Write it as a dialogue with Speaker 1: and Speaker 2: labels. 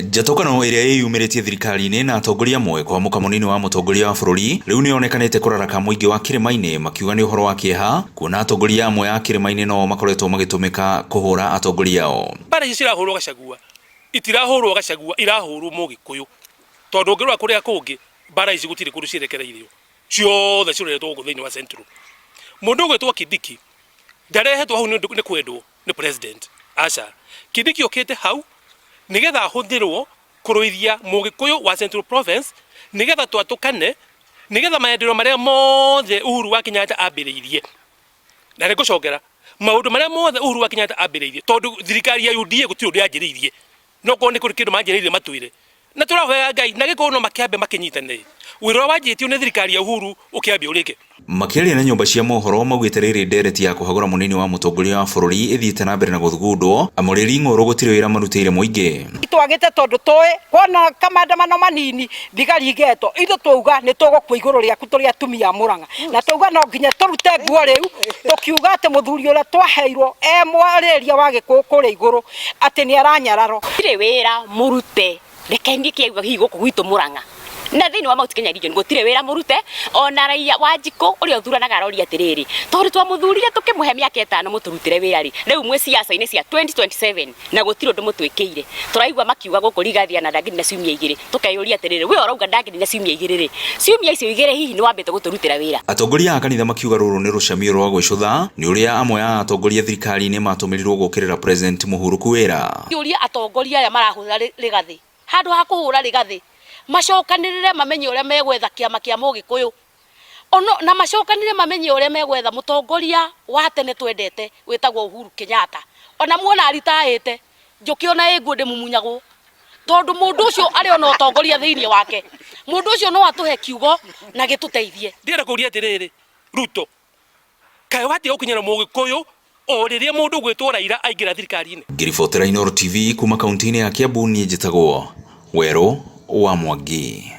Speaker 1: Njatũkano ĩrĩa ĩyumĩrĩtie thirikari-inĩ na atongoria amwe kwamũka mũnini wa mũtongoria wa bũrũri rĩu nĩyonekanĩte kũraraka mũingĩ wa kĩrĩma-inĩ makiuga nĩ ũhoro wa kĩeha kuona atongoria amwe a kĩrĩma-inĩ no makoretwo magĩtũmĩka kũhũra atongoria ao.
Speaker 2: Mbara ici cirahũrwo Gachagua itirahũrwo Gachagua irahũrwo Mũgĩkũyũ tondũ ũngĩrora kũrĩa kũngĩ mbara ici gũtirĩ kũndũ cierekereirio ciothe ciroretwo gũkũ thĩinĩ wa Central. Mũndũ ũgwĩtwo Kindiki ndarehetwo hau nĩ ũndũ nĩ kwendwo nĩ president aca. Kindiki okĩte hau nĩgetha ahũthĩrwo kũrũithia Mũgĩkũyũ wa Central Province nĩgetha twatũkane nĩgetha maendereo marĩa mothe Uhuru wa Kenyatta ambĩrĩirie na nĩ ngũcokera maũndũ marĩa mothe Uhuru wa Kenyatta ambĩrĩirie tondũ thirikari ya UDA gũtirĩ ũndũ yanjĩrĩirie no korwo nĩ kũrĩ kĩndũ manjĩrĩirie matwĩre na tũrahoya Ngai na gĩkorwo no makĩambe makĩnyitane wĩra ũrĩa wanjĩtio nĩ thirikari ya Uhuru ũkĩambe ũrĩke.
Speaker 1: Makĩaria na nyũmba cia mohoro maugĩte rĩrĩ ndereti ya kũhagũra mũnini wa mũtongoria wa bũrũri ĩthiĩte na mbere na gũthugundwo amu rĩri ng'ũrũ gũtirĩ wĩra marutĩire mũingĩ.
Speaker 3: Twagĩte tondũ tũĩ kwona kamandamano manini thigari igetwo ithu twauga nĩ tũgũkua igũrũ rĩaku tũrĩ atumia a Murang'a na twauga no nginya tũrute nguo rĩu tũkiuga atĩ mũthuri ũrĩa twaheirwo e mwarĩria wa gĩkũyũ kũrĩa igũrũ atĩ nĩ aranyararwo.
Speaker 4: Gũtirĩ wĩra mũrute reke niĩ kĩaigua hihi gũkũ gwitũ Murang'a na thĩinĩ wa Mount Kenya region gũtirĩ wĩra mũrute ona raia Wanjikũ ũrĩa ũthuranaga aroria atĩrĩrĩ tondũ twamũthurire tũkĩmũhe mĩaka ĩtano mũtũrutĩre wĩra rĩ rĩu mwĩ siasa-inĩ cia 2027 na gũtirĩ ũndũ mũtwĩkĩire tũraigua makiuga gũkũ Rigathi ana ndangĩnina ciumia igĩrĩ tũkeyũria atĩrĩrĩ we ũrauga ndangĩnina ciumia igĩrĩ rĩ ciumia icio igĩrĩ hihi nĩ wambĩte gũtũrutĩra wĩra?
Speaker 1: Atongoria a kanitha makiuga rũrũ nĩ rũcamio rwa gwĩcũtha nĩ ũrĩa amwe a atongoria thirikari-inĩ matũmĩrirwo gũkĩrĩra President Mũhurũku wĩra.
Speaker 5: Ngĩũria atongoria aya marahũra Rigathĩ, handũ ha kũhũra Rigathĩ, macokanĩrĩre mamenye ũrĩa megwetha kĩama kĩa Mũgĩkũyũ, ono na macokanĩrĩre mamenye ũrĩa megwetha mũtongoria wa tene twendete wĩtagwo Uhuru Kenyatta. Ona muona aritaĩte, njũkĩ ona ĩ nguo ndĩmumunyagwo, tondũ mũndũ ũcio arĩ ona ũtongoria thĩinĩ wake. Mũndũ ũcio no atũhe kiugo na gĩtũteithie.
Speaker 2: Ndĩrenda kũria atĩrĩrĩ, Ruto, kaĩ watiga gũkinyĩra Mũgĩkũyũ o rĩrĩa mũndũ ũgwĩtwo Raila aingĩra thirikari-inĩ?
Speaker 1: Ngĩribotera Inooro TV kuma kaunti-inĩ ya Kiambu niĩ njĩtagwo Werũ wa Mwangi.